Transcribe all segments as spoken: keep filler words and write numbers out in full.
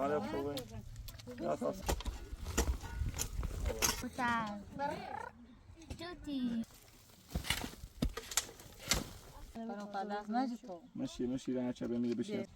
Olha, por favor. Graças. Tá. Tuti. Para não falhar, não é de pão. Mas sim, mas sim, já tinha bem, deixa.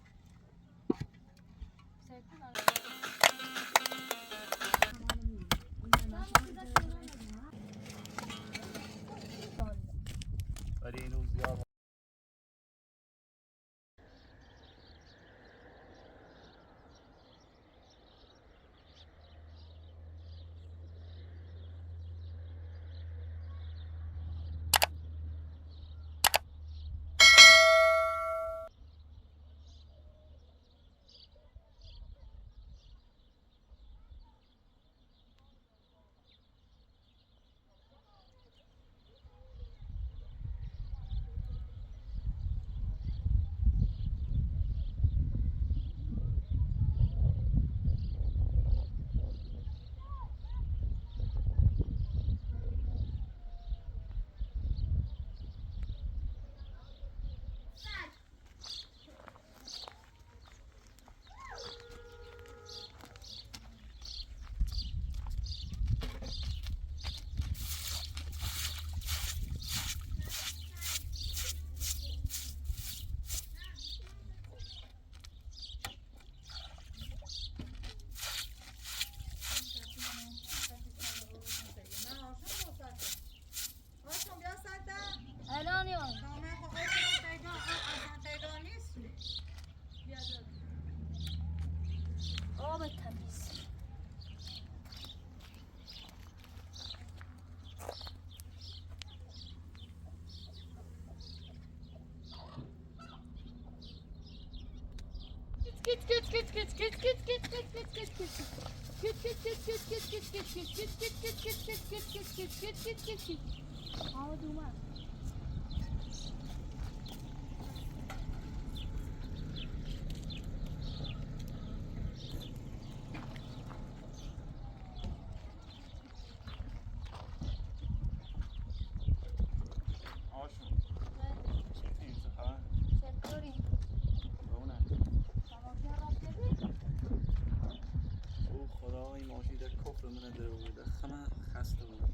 او خدای، ماشی در کفر من در آورده. همه خسته بود.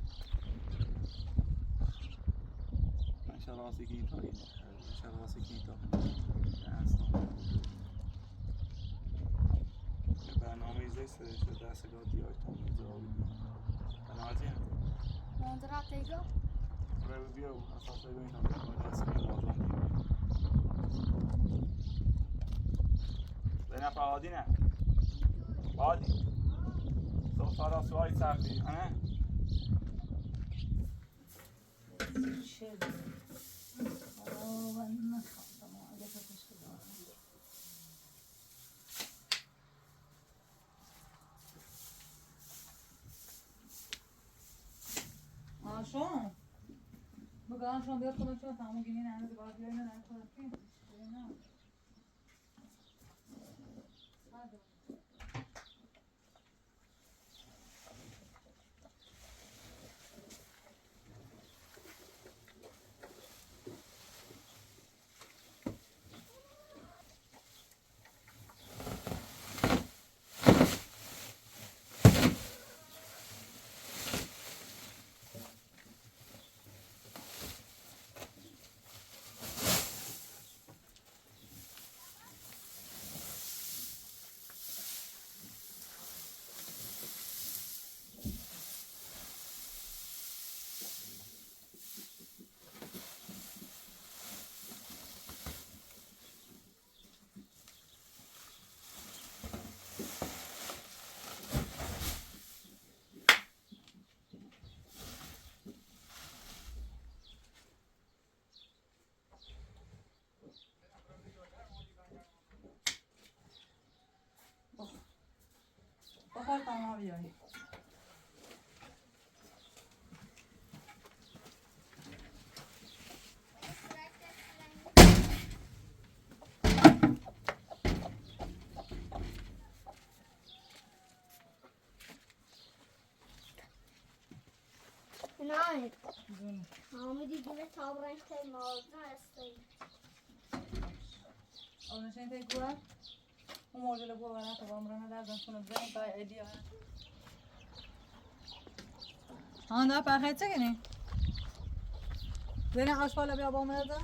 من شراسه گیتاری. من شراسه گیتاری. برنامهٔ زیست شده. سگا دیای تا اونجا. بنازی. منظره تیگا. برای بیا، اساس بیا این هم. دست بیا بازم. زینب آدینه. بادی. سو سارا سوای سردی، ها؟ Nai. Donu. Mama di gina tabra este mal na este. Ona sente kua? Anda pa kece kini. Zena asfala bia bau mada.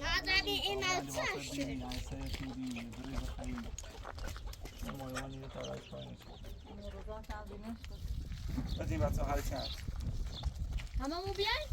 Hada ni ina tashi. Hama mu biai?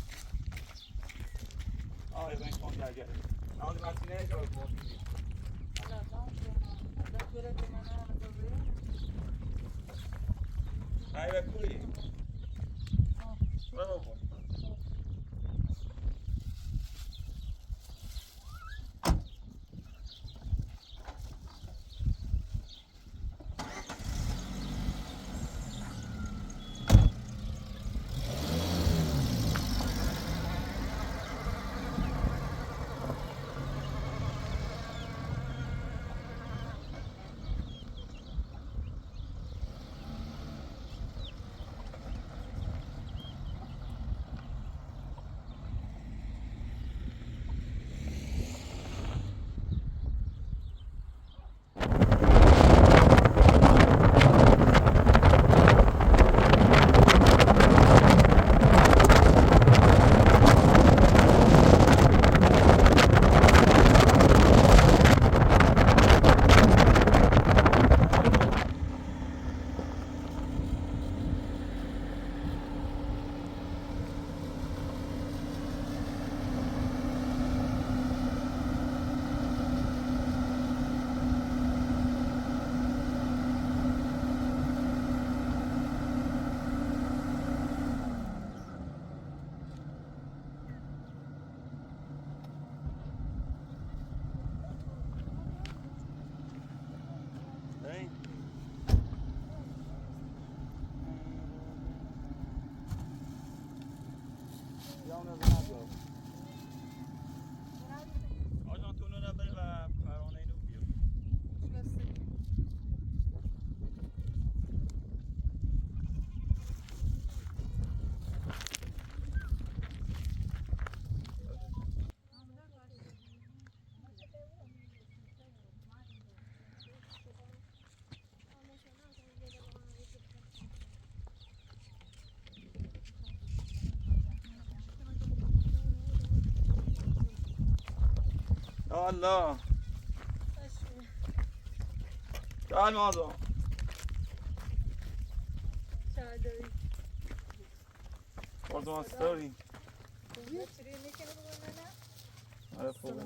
الله. تعال مازو. تعال. برضو ما تستوري. آره خوبه.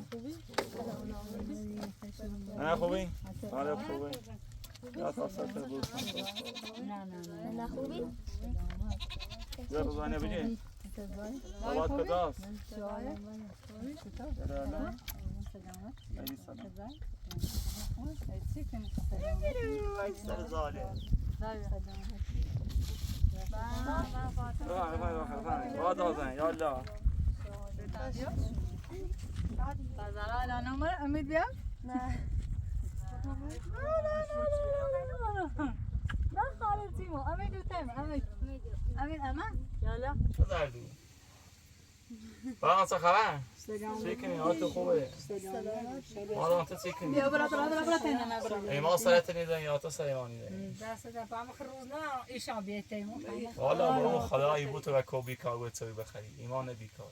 آره خوبه. آره خوبه. لا تخسر تبوس. نه، نه، نه. نه خوبی؟ يا رضوان يا بجي. بابات كداس. لا، لا. بابا، چه خبر؟ سلام. چی کنی؟ حال تو خوبه؟ سلام. مامان، تو چی کنی؟ بیا برا، برا، برا، برا، تنها نه، برا. ای ما سرت نیدن یا تو سر ما نیدن؟ دست در پا مخروز نه، ایشان بیته. والا بابا، خدایی بود تو و کو بیکار بود تو بخری. ایمان بیکار.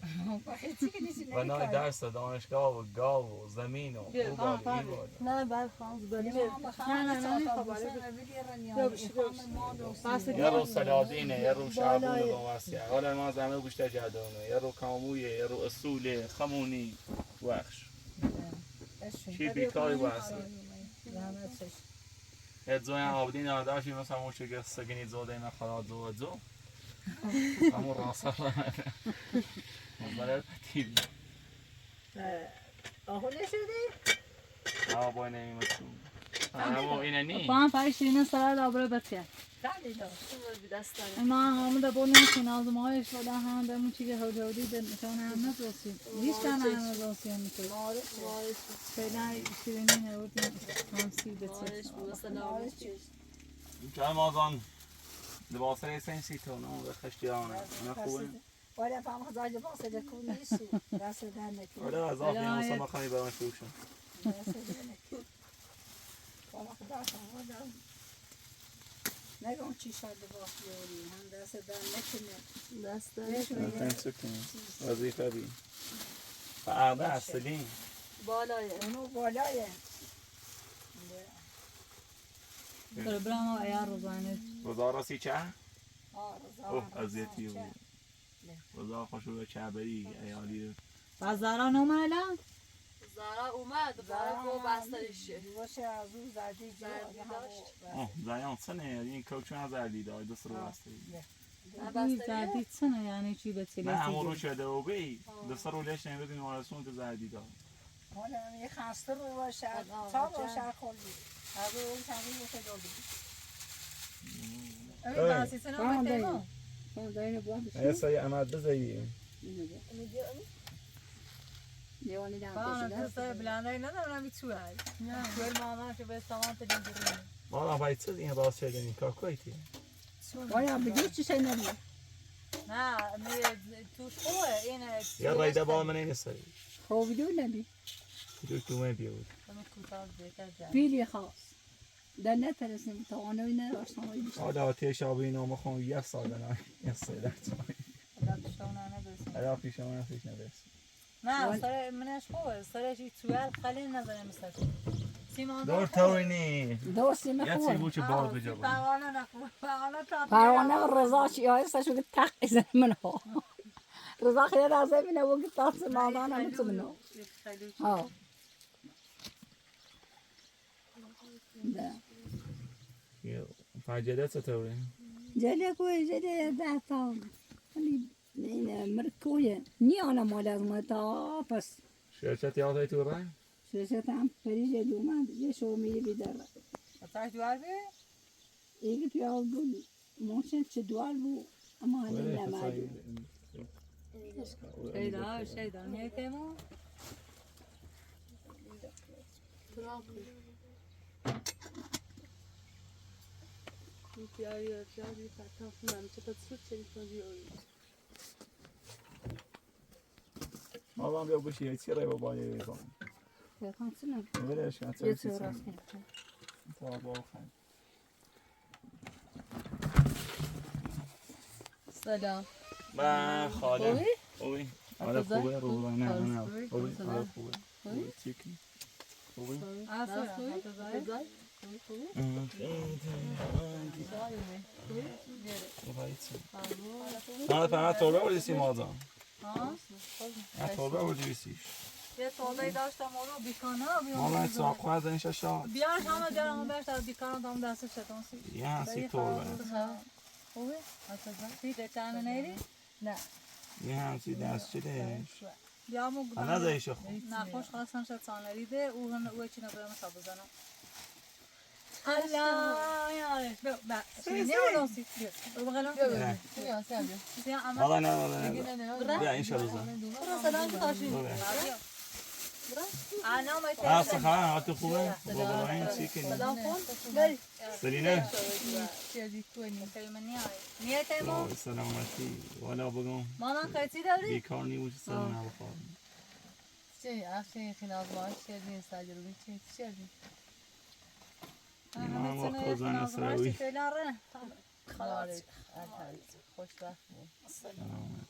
و نای درس و دانشگاه و گاو و زمین و او باری، ای باری. نه، بر خانز بری. نه، نه، نه، نه، خبره. یه رو سلادینه، یه رو شعبونه با وسیع. حالا ما زمه گوشته جدونه، یه رو کامویه، یه رو اصوله، خمونی، وخش. چی بیکاری واسه؟ یه زوی عابدین آداشی مثلا موشه که سگنی زوده اینا خدا زو زو. اما راسا را. مبارد تیل. آهو نشدی؟ آه، بای نمی مسون. آه، بو اینه نی. پان پای شیرین سرا دا بره بچه. ما هم دا بو نمی کنال دو ماه شده هم به مو چیگه هودی هودی ده نشان هم نزوسی. هیچ تن هم نزوسی هم تو. پیدا شیرینی نه بود هم سی بچه. چای مازان لباسه سنسی تو نه خشتی آنه. نه خوبه. ولا فهم خزاجة باصة لكم يسو. لا سدانك. ولا زافي مصمخة يبان فوشن. لا سدانك. Nek on čista da vas jori, han da se da nekine. That's the next one. That's okay. Wazifa bi. Ah, da, Selim. Bolaye. Onu bolaye. Programa ayar rozane. Rozara si ça? Ah, rozara. Oh, aziyeti. Roza خوشو به چابری ایالی. پس زارا نومد الان؟ زارا اومد، برای گو بستری شه. باشه، از اون زردی جو زردی آدم داشت. آه، زایان سنه، این کوچو هم زردی داشت، دست رو بستری. نه، دوی بستری زردی چنه؟ یعنی چی به چی نه، همون رو لسی؟ شده و بی، آه. دست رو لش نمی‌دونی، ما رسون که زردی داشت. حالا هم یه خسته رو باشه، آه، تا آه. باشه، خالی. از اون تمرین رو خیلی آدم. Oi, dasi, se no mai temo. Essa aí é a madresa aí. Bana, tu sai bilanda ina na na michuai. Chuel mama ke be sawan te dingiri. Mama vai tsi ina ba se dingiri ka koi ti. Oya, bidi tsi sai na. Na, mi tu ko ina. Ya rai da ba mene sai. Ho bidi na bi. Bidi tu mai bi. Kami kuta de ka ja. Pili khas. Da ne teresin, ta ono ine rasno ine. Ada te shabi no mo khon yasa da na. Yasa da. Ada pishona na bes. Ada pishona na bes. Na, sare mene shko, sare shi tual khale na da msa. Sima Dor tawini. Dor sima khon. Ya tsi buchi bol be jaba. Pawana na, pawana ta. Pawana raza shi ya sa shu tak izan mano. Raza khale raza mina wo ki ta sima da na mutsu mano. Ha. Da. Io, fa jele sa taure. Jele ko jele da ta. Ani ni na merkoye. Ni ona mola ma ta pas. Shesha ti alta tu rai? Shesha ta am peri jele ma ye so mi bidara. Ata tu ave? Igi tu al dul. Motion to dual bu ama ni na madu. Sheda, sheda, ni temo. Mama, meu bushi, e tira e baba e baba. E kan tsina. E vere shi kan tsina. Salam. Ba, xale. Oi? Oi. Ala kuwe ru na na. Oi, ala kuwe. Oi, tiki. Oi. Asa. Oi. Oi. Nada pa na tolo ori si modo. Ha? A torba o divisi. Ia torba i daš ta moro bikana, bikana. Mama sa kwa zan sha sha. Bia hama bia hama bia ta bikana dam da sa sha tonsi. Ia si torba. Ove, ata za. Si de tana neri? Na. Ia si da si de. Bia mo. Ana da isha. Na khosh khalas han sha tsana ride, u han u china bia ma sabuzana. Alla, ya, ba, ba, sini o lo si. O ba lo. Wala na, wala na. Ya, inshallah. Ana mai. Ah, sa ha, atu kuwe. Wala na, chicken. Selina. Salamati. Wala bagon. Mama, kai ti dari. Bi karni u sa na ba. Sini, a sini kina ba, sini sa jaru, sini. Mama, ko zana sarawi. خلاص. خوش وقت بود. سلام.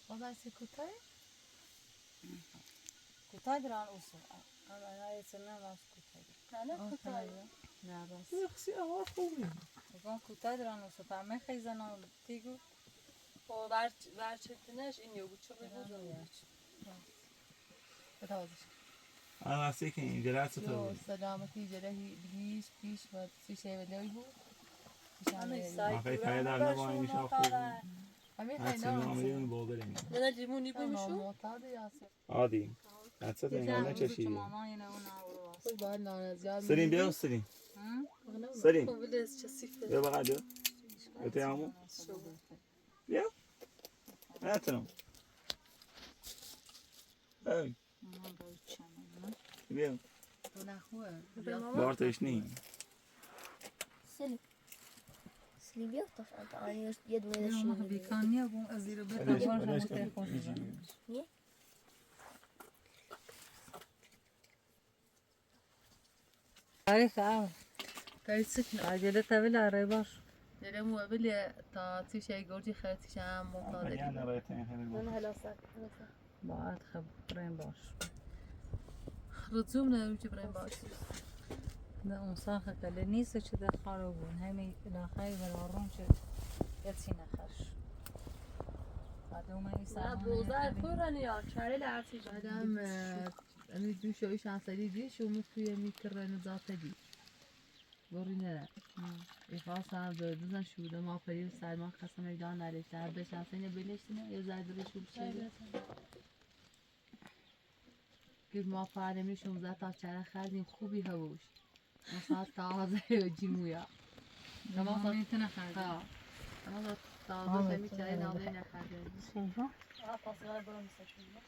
والله سي كوتاي. كوتاي دران اوسو. انا انا يتسنى راس كوتاي. انا كوتاي. لا راس. يا اختي انا خويا. كوتاي دران اوسو. فما خيزنا تيجو. O verč-, verčetinaš i njogu čurli budu. Ana sikin, grazie a tutti. Salamati, jerahi, bish, bish, ma si sheve leubu. Ana sai. Ma kai kai da na ba ni shafu. Ami hai na. Mana limu ni bu mishu. Adi. Atsa te ngana chashi. Selim, bem, Selim. Selim. Eu vou lá, eu te amo. Ia? Ata no. Ei. Ia? Borta isni. Sili. Sili bia ta fata ani os dia dua da shi. Bikania bom azira beta borta mo te. Ni? Ai, sa. Kai sik na. Ai, dele ta vila rai bar. Dele mu vila ta tisa i gordi kha tisa mo ta dele. Ana hela sa, hela sa. Ba at khab rai bar. Rajum na uji rai bar. Na un sa kha kale ni sa chi da kharo gun. Hai mi na khai ba ron chi. Ya tina khash. Ba do ma isa. Na buza kurani ya chare la ati. Adam, eh, Ami dusha o isha sadi di shu mutu ya mi kira na zata di. Borina. E khasa da duzan shu da ma pa yu sa ma khasa mai da na le sa da sa sanya bele sina ya za da shu shu. Kif ma pa ne mi shu zata chara khazin khubi hawush. Masa tawaza yo jimuya. Tamasa tena khaja. Ha. Tamasa tawaza sami chai na wena khaja. Seifa. Ah, pasa la bora misa shuya.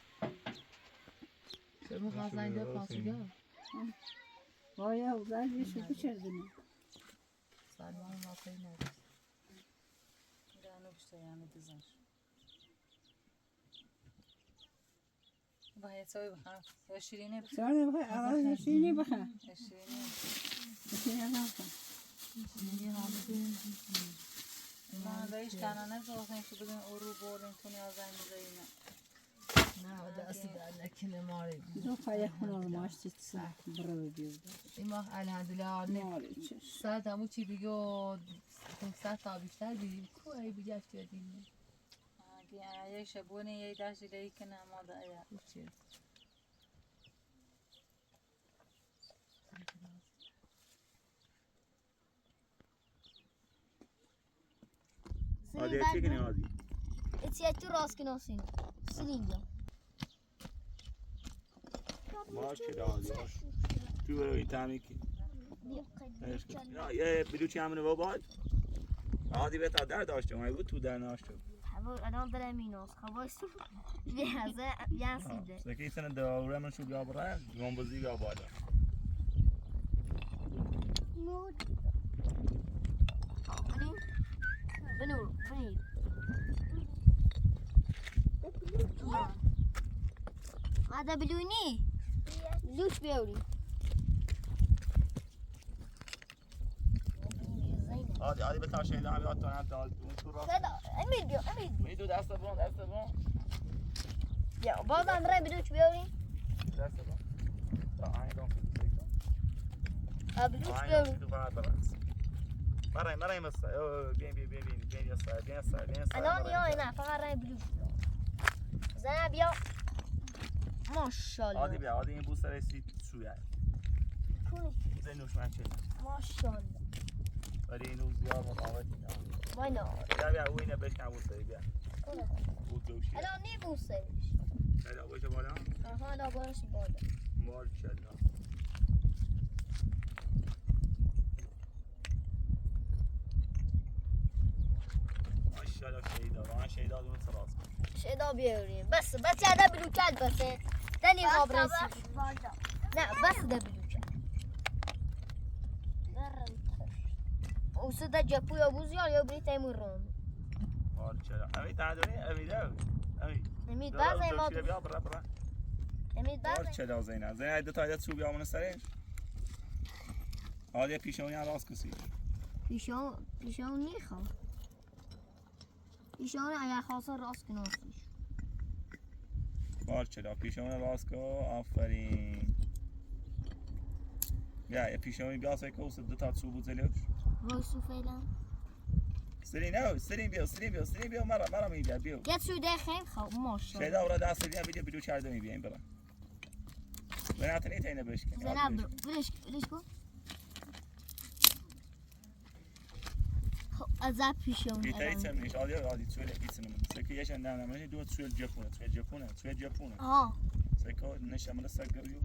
Semu khaza inda pasa ga. Oya, ugali shuku cherdina. Salman ma kaina. Gano kusta ya me dizan. Ba, e tsoi ba. E shirini ba. Tsoi ba, a, e shirini ba. E shirini. E shirini ba. Shirini ba. Ma da iskana na zo sen shi bidin uru borin tuni a zan zaina. Na da asida na kine mari. Zo kaya kuna ma shi tsa bravo biyo. Ima alhamdulillah. Mari. Sa ta mu ci biyo. Sa ta bi sa bi. Ku ai bi ya shi dini. Agi a yai shabuni yai dashi dai kana mada ya. Adi, e tiki ni adi. Iti e tu roski no sin. Silinga. Mašallah, adi. Tu e i tamiki. Ja, ja, ja, vill du tjäna vad? Ja, det vet jag. Där, där står jag. Vad tog där när jag stod? Havo, a don dere minos, havo su. Via, via side. Se ki sene da urema shu bia bara, gombo zi bia bara. Benu, benu. Ada biluni. Lus biauri. Hadi, hadi, bir tane şey daha bir at, tane daha. Seda, Emir diyor, Emir diyor. Emir diyor, dasta bunu, dasta bunu. Ya, bazen Emir diyor, biauri. Dasta bunu. Tamam, aynı olsun. Abi, lus biauri. Para, para, para. Para, para, para. Bien, bien, bien, bien, bien, bien, bien, bien. Ano, yo, ina, para, para, blue. Zana, bio. Mašallah. Hadi be, hadi bu sere si suya. Zeno šmače. Mašallah. Hadi nu zia mo kava dina. Bueno. Ja, ja, uine beš ka bu sere ja. Uto shi. Ano, ni bu sere. Hadi bu se bala. Aha, da bu se bala. Mašallah. Mašallah, šejda, va šejda, dun sa ras. Šejda bieri. Bas, bas ja da bilučal, bas. Dani ho bresi. Na, bas da bilučal. Usu da džapu, ja buzio, ja brita i muron. Mašallah. Ami ta dori, ami da. Ami. Ami bas, ami. Bra, bra. Ami bas. Mašallah, Zena. Zena, da ta da su bi amana sare. Olha, pišon ja rasko si. Pišon, pišon niha. Pišon ja hosa rasko nosi. Mašallah, pišon rasko, aferin. Ja, e pišon mi bjasa e kausa da ta cubu zeleuš. Voj su fejlan. Sredin, evo, sredin bio, sredin bio, sredin bio, mara, mara mi bio, bio. Ja su de hem, ha, mašallah. Šeda ura da sredin, ja vidio, vidio čar da mi bio, bela. Zena, tani, tani, beške. Zena, beške, beške. A za pišon. Ita, ita, mi, ali, ali, cule, ita, mi. Seke, ješa, na, na, meni, dua, cule, džepuna, cule, džepuna, cule, džepuna. A. Seke, ne, šamala, sa, gavju.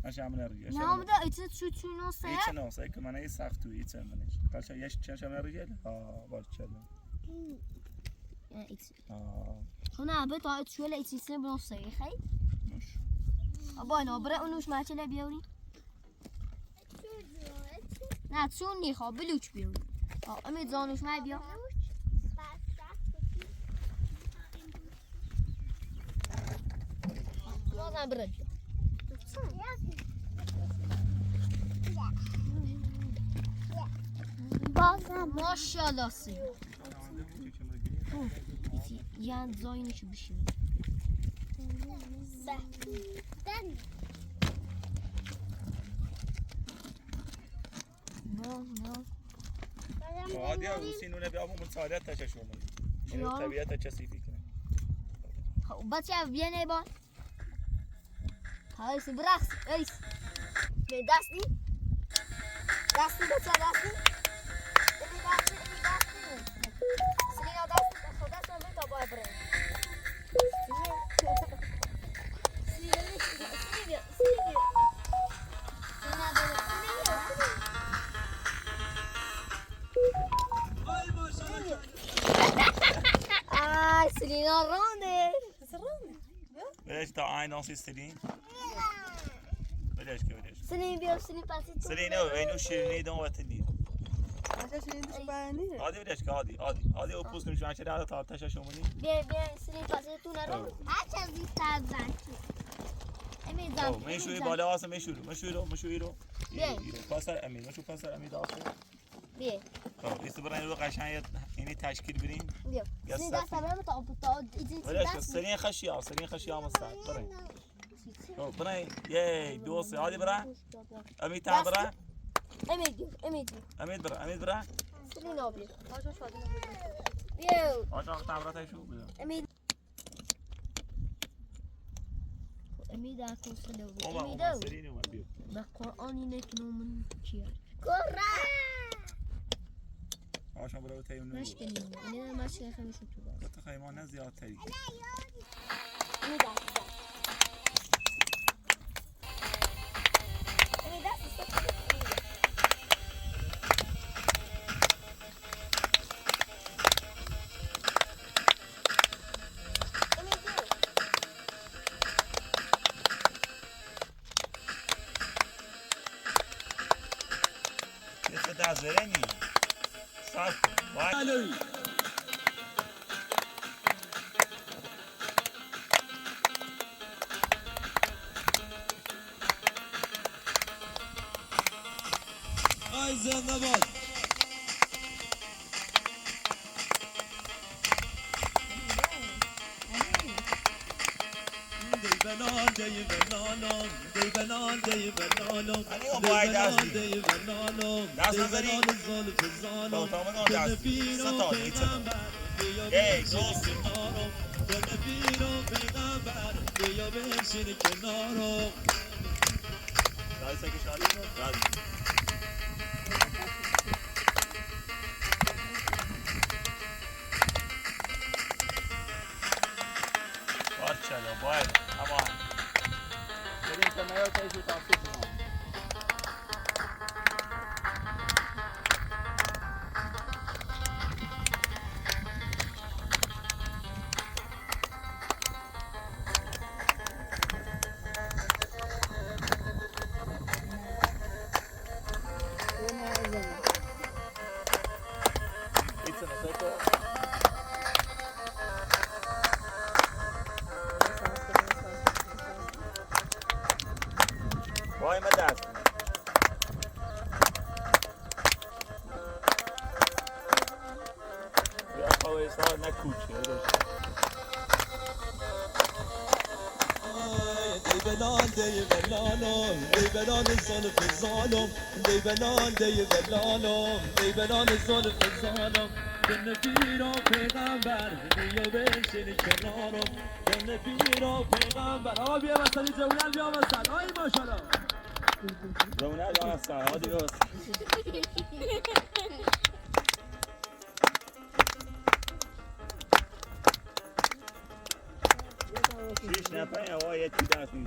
Na, šamala, ri, na, šamala. Ovde, ita, cu, cu, no, se. Ita, no, seke, mana, i saftu, ita, mana. Kalša, ješ, čan, šamala, ri, a, bar, čan. Mm. Ja, ita. A. Ona, be, to, cule, ita, se, no, se, hej. Noš. A, bueno, bre, unuš mačele, biori. Na, cuni, ho, biluč bio. O, ami zonu šmaj bio. No, na brad. Maşallah. Isi, yan zoyni şu bişim. No, no. Adi, au sinu na biavu mun sa da ta shashu mun. Inu tabiata cha sifika. Bacha viene bon. Ai, se bras, ai. Me dasti. Dasti, dasti, dasti. Ele dasti, ele dasti. Se liga dasti, dasti, dasti, muito bom, bre. Silvia, Silvia, Silvia. Ai, Silvia, ronde. Ronde. Vedeți, da, ai, nu se stădin. Vedeți că, vedeți. Să ne înviăm, să ne pasăm. Să ne înviăm, vei nu și ne dăm o atârnire. Așa și ne duci pe aia în mine. Adi, vedeți că, adi, adi, adi, o pus nu știu, așa de arătat, așa și omănii. Bine, bine, să ne pasăm tu, ne rog. Așa zic, da, da. E mi da. Oh, mi știu, ba, da, asta mi știu, mi știu, mi știu. Bine. Pasă, e mi, nu știu, pasă, e mi, da, asta. Bine. Oh, este bine, nu ca așa, e, e ni taș, chir bine. Bine. Să ne dăm să avem tot, tot, vedeți că, să ne hașia, să ne hașia, mă, stai, bine. Oh, bine, e, două, să, adi, bine. Amit, bine. Amit, amit. Amit, bine, amit, bine. Să ne nobile. Eu. Așa, da, bine, stai și eu, bine. Amit. Amit, da, cum să le... Oba, Amit, oba, sărini, mă, bine. Dar cu ani ne chinuim în cer. Cora! Așa, bă, uite, e un... Nu știu nimeni. Nu mai știu că nu știu ceva. Gata, hai, mă, ne-ați de altei. Nu, da, da. Nu, da, să stau cu tine. Nu, da. Esse da Zereni. Saco. Vai. Ai, Zé, na voz. Ani o bai dasi. Dasi na zari. Tau, tau, tau, dasi. Sa tau, ni tsana. Ei, dosi. Dasi sa ki shali. Dasi. Forte, Léo Boy. Come on. Querida, também eu tenho que estar aqui, não. Oi, madastro. Ja, pa ove sa na kuće, vidiš. Dei benon, dei benon, dei benon, zon pe zon. Dei benon, dei benon, dei benon, zon pe zon. Dene piro peygamber, dei ben seni kenoro. Dene piro peygamber. Abi ama sadi, oi, abi ama sadi. Oi, maşallah. Zona, zona, sa, odi, odi. Šiš ne pa je, ovo je ti da snižim.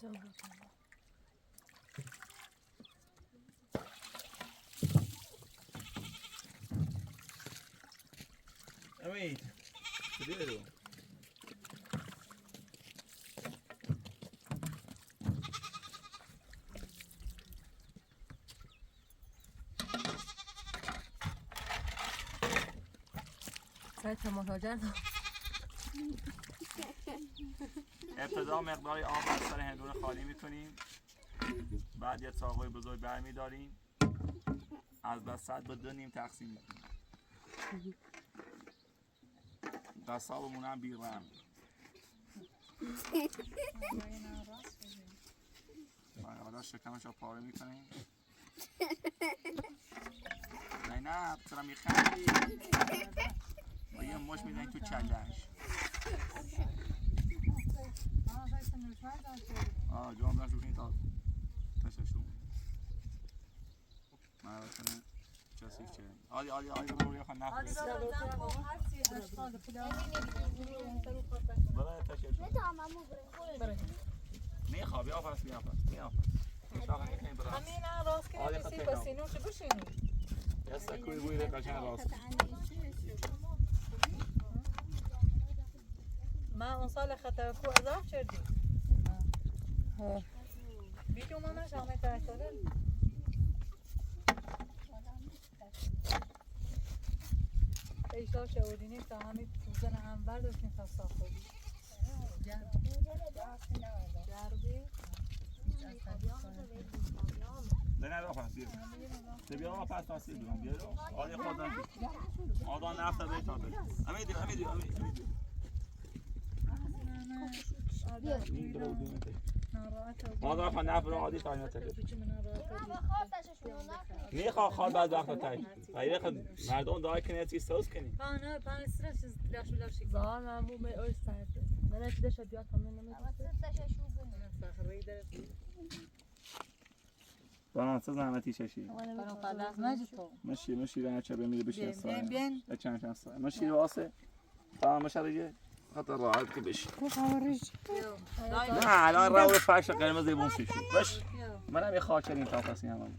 Wait. سه تمام حاجت. ابتدا مقداری آب از سر هندونه خالی می‌کنیم. بعد یه چاقوی بزرگ برمی‌داریم. از وسط به دو نیم تقسیم می‌کنیم. قصابمون هم بی‌رحم. حالا شکمش رو پاره می‌کنیم. زینب، چرا می‌خندی؟ با یه مش می‌زنی تو کله‌اش. آه، جواب نشو این تا تششون. من البته کثیف کردم. عادی، عادی، عادی، برو یه خواهد نفر. برای تشکر. می‌خوام، بیا پس، بیا پس، بیا پس. همین راست که آقای نیستی، خطا پس کن. اینو چه بشینی؟ یه سکوی بوی ره قشنگ راست. ما اون سال خطا کو اضاف کردی. ها. بیتو ماما شامه تاکل. ایشا شعوری نیست، همین روزن هم برداشتیم تا صاف کنیم. جربی. نه، نه، آقا، بیا. بیا، آقا، پس تاثیر بیرون، بیا. آقا، خودم. آقا، نه، اصلا به احتیاط داری. همین دیگه، همین دیگه، همین، همین دیگه. آقا، نه، آقا، عادی تاثیر. می‌خوام خال بعد وقت تای. و یه خد مردم دعا کنه، چیز سوز کنی. پانا، پانا سرش لاشو لاشی. زان هم بو می اوی ساعته. من از دشت بیا تمام نمی‌دونم. من فخری دارم. بانان، چه زحمتی چشی؟ مشی، مشی، رنگ چه بمیره بشه. بین، بین. چند، چند سال. مشی واسه. تمام، مشی دیگه. خاطر راحت که بشی. نه، الان رو فرش قرمز بوم شیشو. باش. منم یه خاطر این تا پس می‌آمم.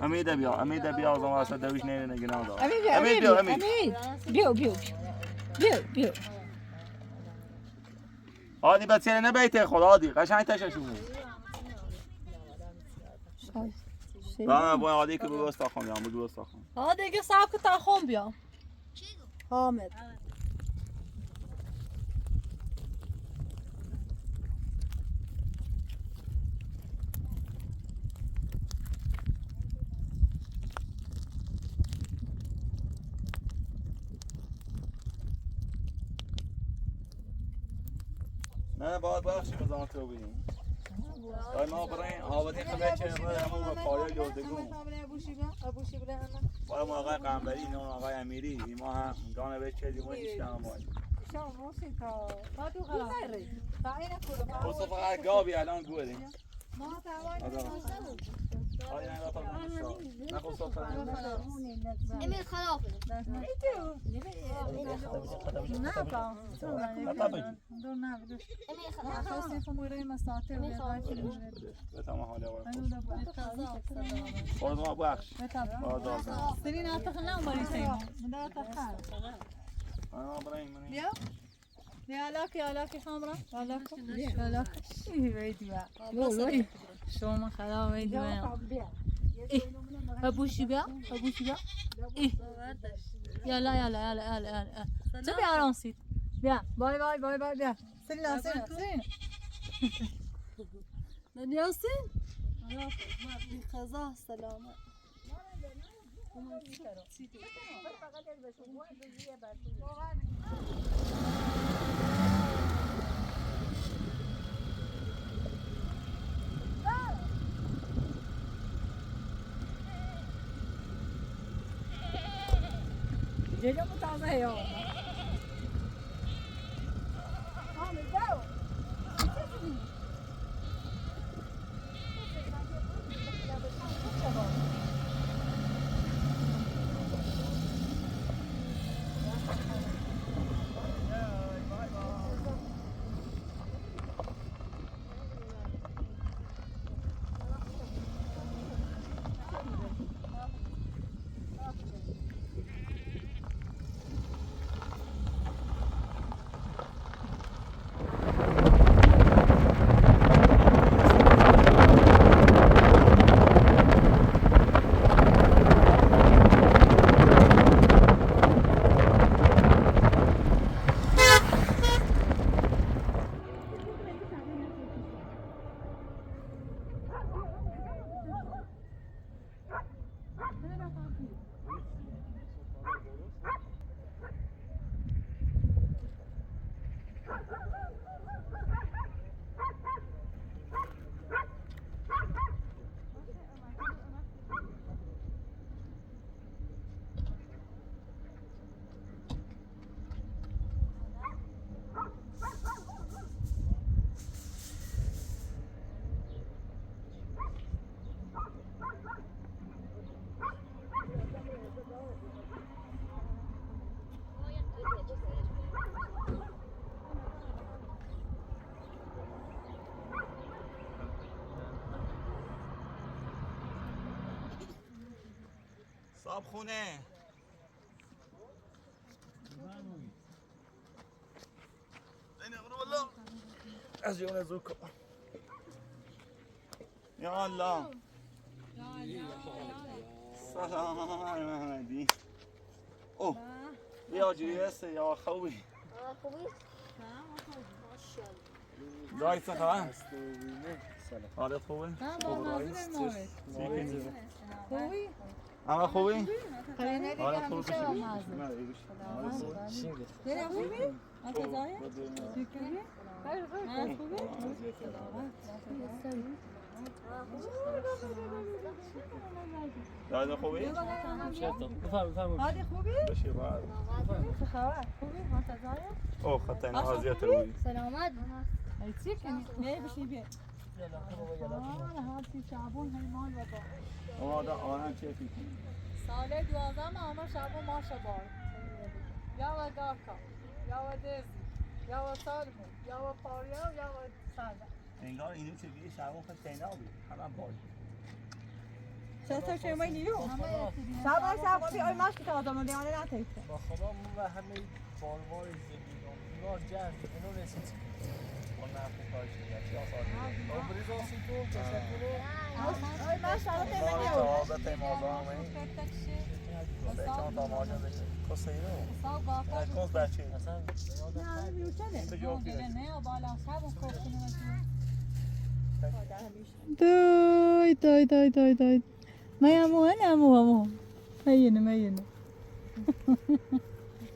امیده بیا، امیده بیا، از اون واسه دویش نه، نه، نه، نه. امیده، بیا، امید. امید. بیا، بیا، بیا. بیا، بیا. عادی، بچه نبیته خود، عادی. قشنگ تشه شو. شای. شای. با من، با عادی که بگو استخوان بیام، بگو استخوان. عادی که صاحب که تخم بیام. حامد. نه، باید بخشی بزن تو بینیم. باید ما برای آبادی خبر چه برای همون با پایه جوردگون. باید ما آقای قنبری، نه آقای امیری، ما هم گانه به چه دیمون ایشته هم باید. خب، فقط گابی الان گوری. امیر خدا. بیا. بیا، علاقی، علاقی خامرا، علاقی. علاقی. ای، ویدیو. شما خدا ویدیو. ای، ابوشی بیا، ابوشی بیا. ای. یالا، یالا، یالا، یالا، یالا. تو بیا، آرام سید. بیا، بای، بای، بای، بای، بیا. سینا، سینا، سینا. ننیاسین؟ خزا سلامت. صاحب خونه. از یونه زوکو. یا الله. سلام محمدی. اوه. یا جیسه یا خوبی. خوبی؟ ماشاءالله. دای څه خبر؟ حالت خوبه؟ خوبی؟ همه خوبی؟ حالت خوبه؟ خوبی؟ دادا خوبی؟ بفرمایید، بفرمایید. عادی خوبی؟ بشیر، بله. چه خبر؟ خوبی؟ ما تزایا؟ اوه، خطا اینا. عادی خوبی؟ سلامت. ای چی کنی؟ نه، بشی بیا. آه، هر چی صابون هی مال بابا. آه، دا آرام چه فکر کنی؟ سال دوازده ما همه صابون ما شبار. یا و داکا، یا و دزی، یا و سالمو، یا و پاریا، یا و ساده. انگار اینو چه بیه شبو خیلی تینا بی. همه بای. شاید تو چه مای نیو؟ شبو، شبو بی آی ماش که تا آدم دیوانه نتایید. با خدا مو و همه باروار زندگی کنم. انگار جنگ، اینو نیست. با نفت کارش میاد. چی آسان میاد؟ او بریز آسان تو، تشکر. آی ماش تا آدم دیوانه. تا آدم دیوانه. سه چهار تا ماژه بشه. کسه ایرو. کس بچه. اصلاً نه، میوچنه. نه، نه، بالا صاحب کوکنه. دای، دای، دای، دای، دای. مه امو، نه امو، امو. مه اینه، مه اینه.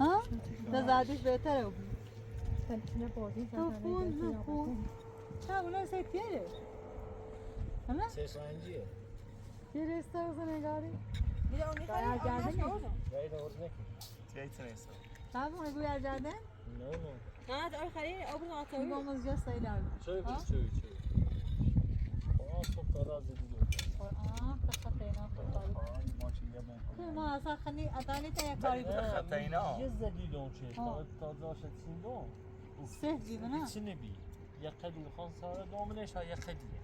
ها؟ دا زادیش بهتره بو. تو خون، نه خون. چه اونا سه تیره؟ همه؟ سه سنجیه. تیره استاو زنگاری. بیده اونی خیلی آنلاش نوزو. بیده اونی خیلی. چی ایتونه ایسا؟ تمام، گویا جاده؟ نه، نه. نه، آخری آب رو آتاوی. بابا، از جا سایل آبی. چوی بی، چوی، چوی. آه، تو قرار زدی. آه، تخطینا، خطایی. آه، ما چی یه بون. ما اصلاً خنی اتانی تا یک کاری بکنم. خطینا. یه زدی دون چه. آه. تا داشت چیندو. سه جی بنا. چی نبی؟ یه قدی خان سارا دومنش ها یه قدیه.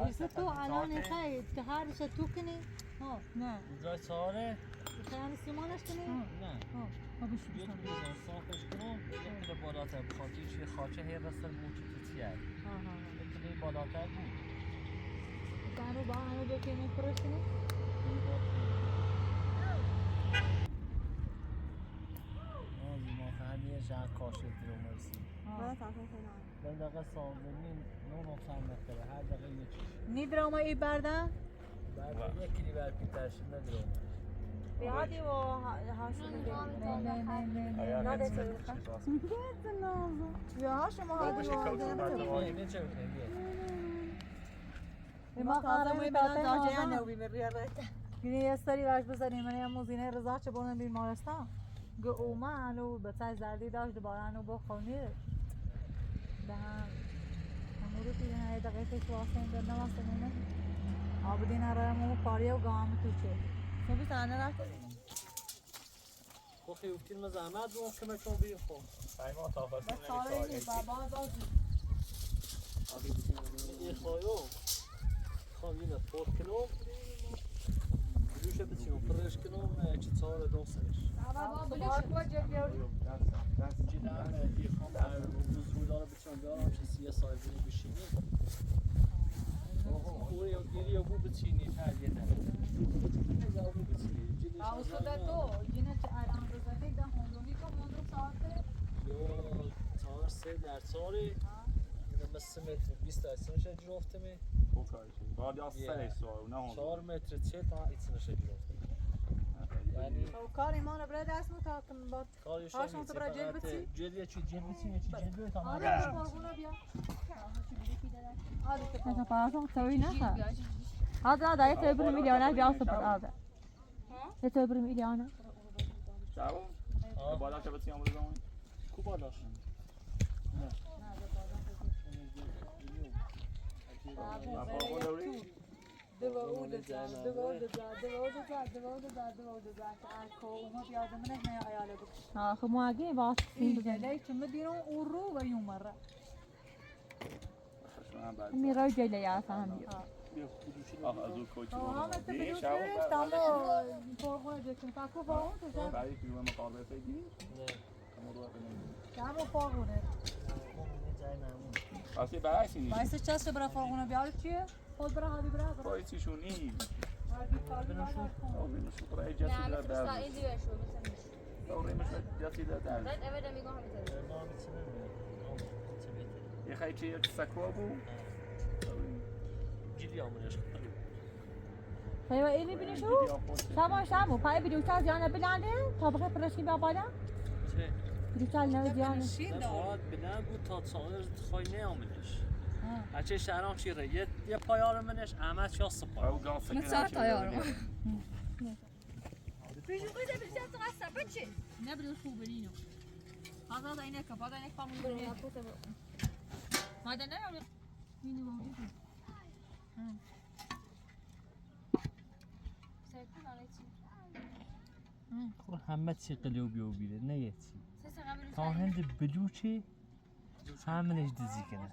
ایسه تو الان خیلی که هر چه تو کنی؟ ها، نه. اونجا چاره؟ خیلی سیمانش کنی؟ نه. ها، ها، بشو، یک بشو. بیزن صافش کنم، یک کیلو بالاتر بخاطر چی خاچه هی رسر موچی تو چیه؟ ها، ها، ها. یک کیلو بالاتر بود. دانو با همه بکنی پرش کنی؟ آه، ما فهمیه شهر کاشه درو مرسی. ها. من دقیقه ساندنی نه نقطه متره، هر دقیقه یه چیز. نیدرا ما ای برده؟ برده یک کلی بر پیترش ندرو. به هادی و ها-، هاشم نه، نه، نه، نه، نه. نه، نه، نه. نه، نه، نه. یا هاشم و هادی و نه، نه، نه. ما قرار می بلا داجه یا نوی می ریاضت. گینه یه سری واش بزنیم، من یه موزینه رضا چه بونن بیمارستان. گو اومه انو بچه زردی داشت دوباره انو با خونی. ده هم همورو که نه دقیقه پیش واسه این دنده واسه مونه. آبدین اره مو پاری و گام تو چه. صبح سانه رفت. خو خیوفتین ما زحمت بو که ما چون بیم خو. سایما تا فصل بس نمی‌شه. سارا این بابا دادی. این خواهیو. خواهم اینه پورت کنم. دوشه بچینم، پرش کنم، چی چاره دو سرش. بابا، بابا، بلوش کوا جدی. جدا، این خواهم روز رو داره بچینم، بیارم چه سیه سایبونی بشینی. اوه، یا گیری یا بو بچینی، هر یه نه. یا بو بچینی. جدی آه، شما تو دا تو، یه نه چه آرام بزنی، دا هندونی که هندو ساعته. یو، چهار سه در چهاری. آه. اینه مثل متر بیست در سنش جرفتمه. خوب کاری شد. باید یا سه سوار، نه هندو. چهار متر چه تا ایتسنش جرفتمه. یعنی او کاری ما رو برای دست مو تا کن با کارش هاشم هم تو برای جل فقط بچی؟ جل یه چی، جل بچی، یه چی، جل بیو تا آره، آره. قربونا بیا. آره، تو اصلاً پاسم توی نه. آده، آده، یه تو برو می‌گی، آنه بیا سپر آده. یه تو برو می‌گی، آنه. چاو؟ آه. بالا که بچی آمده زمان. کو بالاش؟ نه. آه، بابا، دو و او دزا، دو و او دزا، دو و او دزا، دو و او دزا، دو و او دزا، که الکو اومد یادم نه، نه، ایاله بکش. آه، خب، ما اگه باز این بزن. جلای چه مدیرم او رو و یوم مره. میرای جلای آسان بیا. آه. Tamam, tamam. Baisi, baisi, baisi, çaşe bira forguna bir alıp ki. Kol bira, hadi bira, bira. Baisi şunu. Hadi, hadi, hadi. Al bira şu buraya. Ne, mesela, indi ver şu, mesela. Doğruymuş, yatıyla derdi. Ben eve de mi koyayım? Tamam, içine mi? Tamam, içine. E, hayır, şey, sakova bu. Gidiyor ama yaşlı. Hayva, eli bine şu. Tamam, tamam. Pay bir uçar yana bilane. Tabaka pırasın bir bala. Şey. Bir uçar ne yana. Bala bu tat sağır, koy ne amınış. Ha. Açı şaran çire. Yet, ya payarım mınış, ama çok sıpa. Mesela tayarım. Prejudice bileceğim sana sapıçı. Ne biliyorsun bu beni? Fazla da inek, fazla inek pamuk. Madem ne yapıyor? Mini oldu. Hı. Hı. Hammet şey kılıyor bir o bile. Ne yetsin? Sen sana bir. Ta hindi biluçi. Hamile dizikene.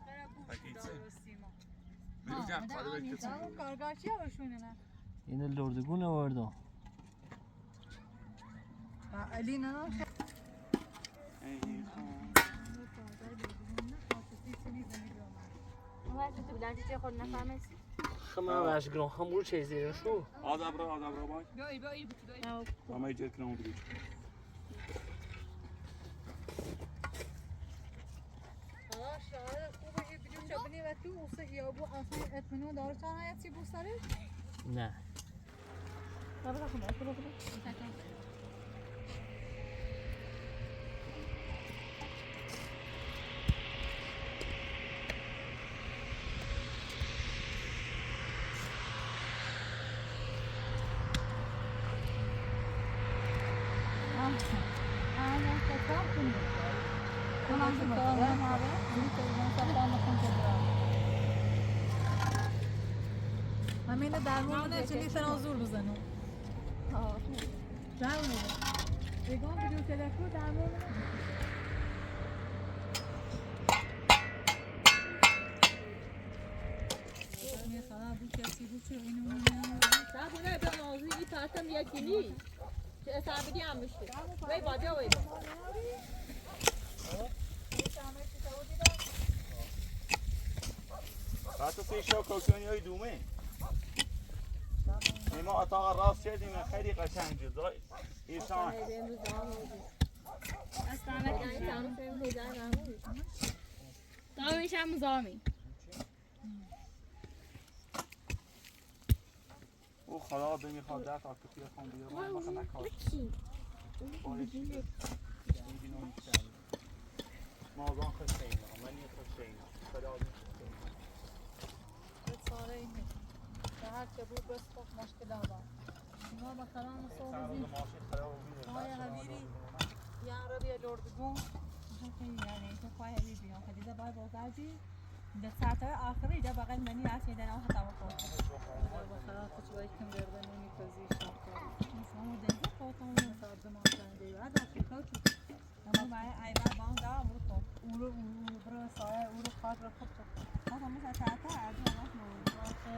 Ine lordigune ordo. Xama vaş gron hamur çeyizlerin şu. Adabra, adabra bay. Ama iyice kıran oldu. Aa, şahane. Bu bir video çabini ve tu olsa ya bu aslında etmeni o doğru çağına yatsı bu sarı. Ne? Tabii, tabii, tabii, tabii. Amina, darmon ne, çini tana zor bizano. Darmon. Egon bir ülkede ku darmon. Sa buna ben ozi i tatam yakini. Sa bidi amıştı. Vay bade vay. Tatam se şo koksoni oy dume. Ema ata rast şey dime xeyri qaşanc. İnsan. Tamam, inşallah zami. O xala beni xala da ta kutuya xan diya. Bana xana kal. Bana xana kal. Mazan xaşeyna, mani xaşeyna. Xala beni xaşeyna. Sarayım. Daha çabuk bas bak maşkada var. Şuna bakalım nasıl olacak. Ay, haberi. Ya Rabbi, ya Lord, bu. Çok iyi yani. Çok iyi bir. Hadi de bay bay. Hadi. Di saate axiri de baqel mani a sede na xata wako. Baxa kutu wai kim verda nuni kazi shaka. Samo dezi kota unu sa duma sa de. Ada ki kautu. Ama bai ai bai bau da uru ko. Uru uru uru bro sa uru khat ra khat. Asa musa tata adu alas mo. Baxa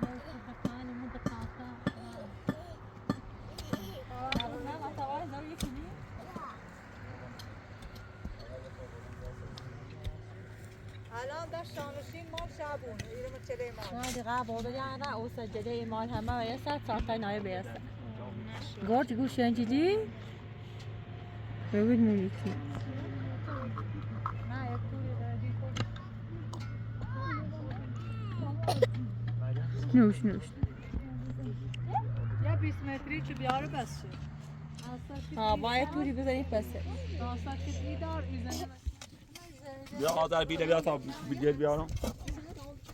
yo kutu kani muta kata. Asa bai zau yikini. Alan da şanışin mal şabun. İrimi çeley mal. Şuna diga bodo yana osa celey mal hama ve yasa çartay naye be yasa. Gort gu şencili. Ögün mülüki. Nuş nuş. Ya bir metre içi bir arı basıyor. Ha, baya turi bize ipese. Ya ada bile bir ata bir gel bir ara.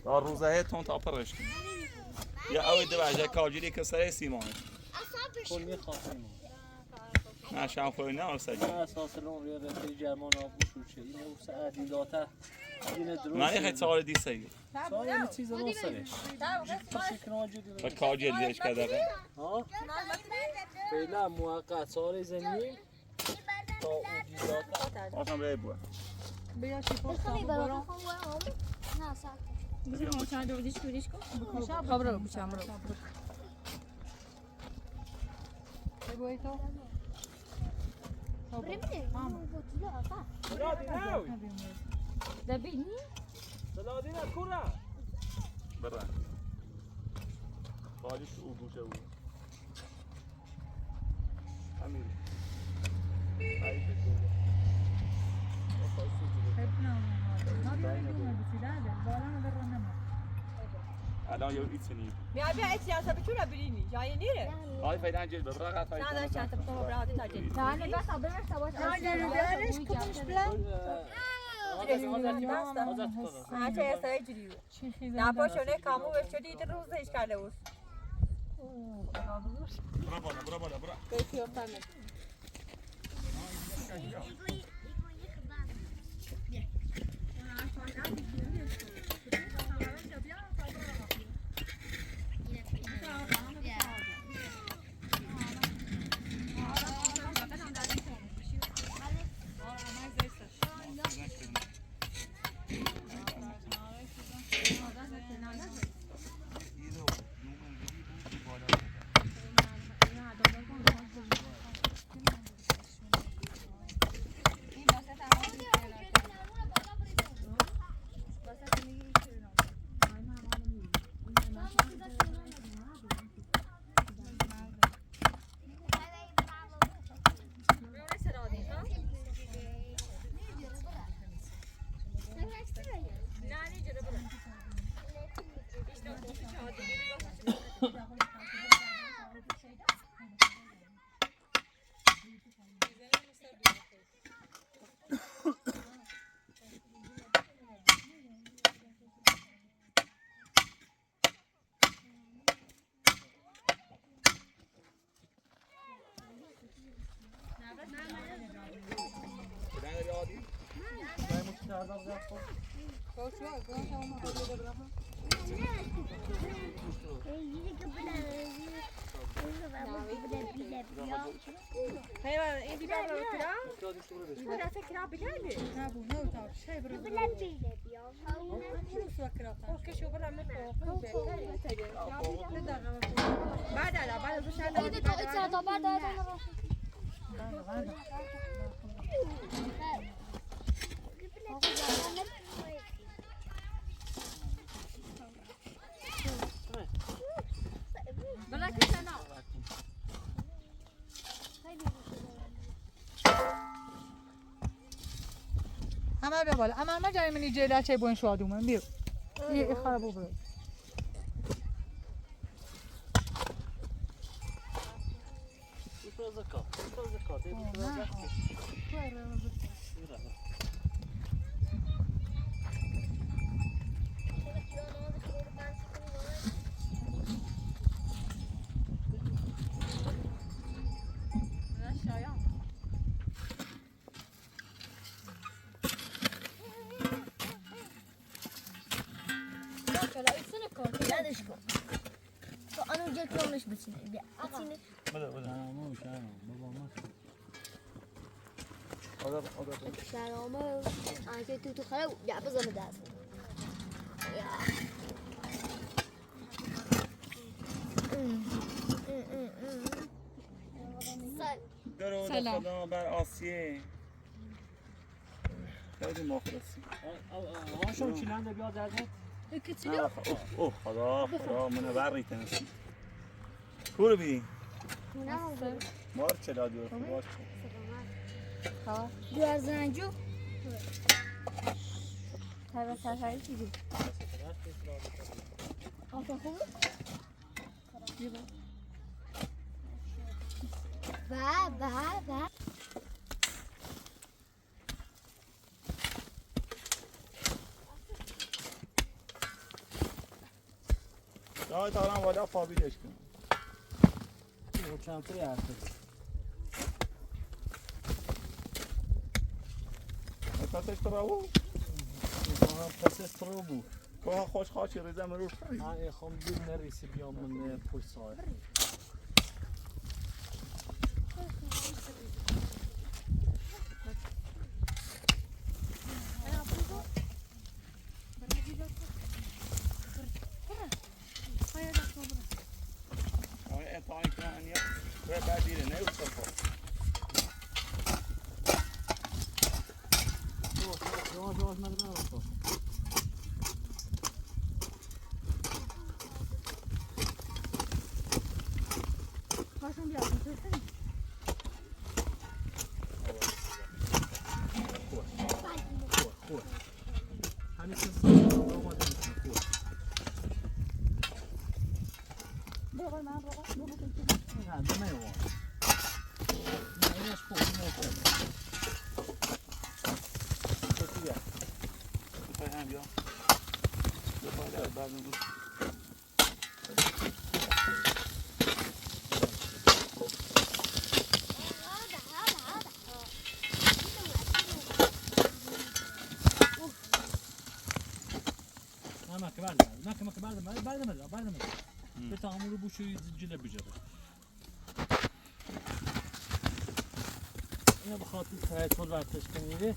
Ya Ruza he ton tapar aşkım. Ya awe de vaja kalcili kasare simon. Kon ne xasim. Na şan koy ne olsa. Ha, sa salon ya da te German bu şu şey. Ne olsa adi dota. Yine durum. Nani het sağlı di sayı. Sağlı bir çiz olsa ne? Bak kalcili de işte kadar. Ha? Bela muaka sağlı zengin. Asan bebua. Bia si posta bora. Na sa. Deixa eu mostrar, deixa eu, deixa eu. Cobra, cobra. Bravo. Selahattin, kura. Bara. Pode tu, tu, tu. Amir. Ai, pessoal. Não, não, não. Não, não, não, não. Alo, yo, it's me. Mi abia eti ya sabi chura birini. Ya ini re. Ai, fai dan jel, bra, fai dan. Nada, chata, toma, bra, hadi tajel. Nada, bra, sabi, bra, sabi. Nada, bra, bra, bra. Acha ya sai jiri. Na po shone kamu ve chodi ita ruza iskale us. Bravo, bravo, bravo. Kai fiyo tana. Hey, indi baba kira. Indi baba kira bigani. Tabu, no, tabu. Shai bro. Ama bia bala, ama ma jai mini jai da chai bon shwa du man biu. I i khara bu bro. درود خدا بر آسیه. خیلی مخلصی. آقا شما چی ننده بیا در ده؟ نه، اوه، اوه، خدا، خدا، من بر ریتنستی. کورو بی؟ مار چه دادی؟ مار چه؟ دو هزار زنجو. تره تره چی بی؟ آقا خوبه؟ با، با، با. Ya, tamam, valla fabrika aşkım. O çantayı artık. E, patates bravo. Aha, patates bravo. Koha xoş xoş rıza mırır. Ha, e, xom bir neresi bir yomun ne pulsa. Ama ke bale, ama ke bale, bale, bale, bale. Pe ta amuru busu i jile busu. Ina ba khatu trai tolva teskani re.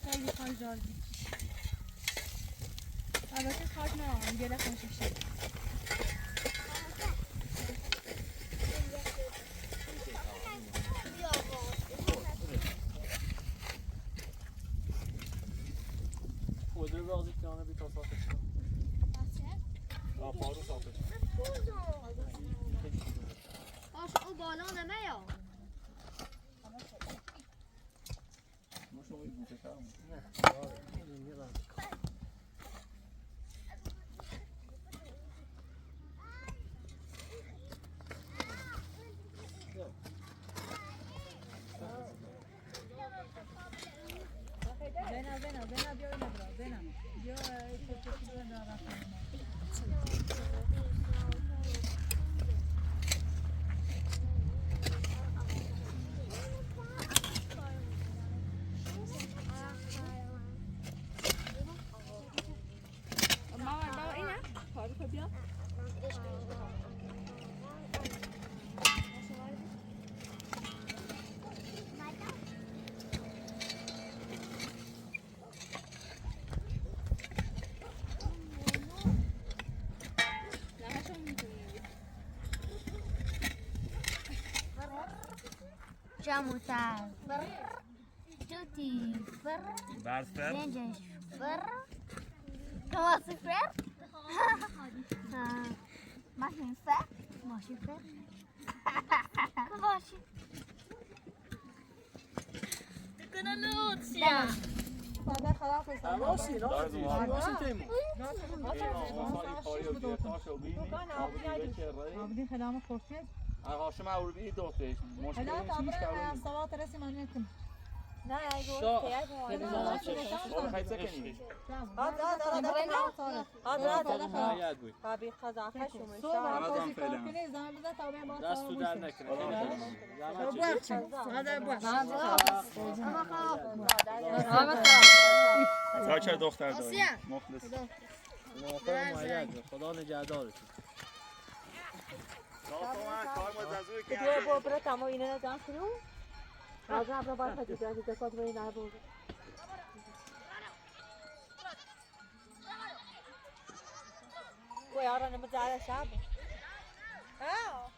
Kali kal joldi. Aba ke khat na, gela kan shisha. Kudret razı kanı bir tasarruf. Aa, pardon, tasarruf. Aşağı balon deme ya. Vena, vena, vena, vena, vena, vena. Vena, vena. Mama, bawa ina. Bawa ina. Jamuta. Tuti fer. Bars fer. Zenjes fer. Kawasi fer. Ah, masin fer. Masin fer. Kawasi. Tukuna Lúcia. Aa, hoši ma uri vei dote. Ena taba na sawa taresi manekin. Sa. Ora hai sekeni. Hadi, hadi, hadi. Abi kaza khashu. Rastu da nekre. Hadi, buat. Hadi, buat. Sa çay doktor da. Muhlis. Xuda ne cador. Dua bo bra tamo ina na dan kru. Raza bra bar khadi bra khadi kod mai na bo. Ko ya ora ne mazala shabo. Ah.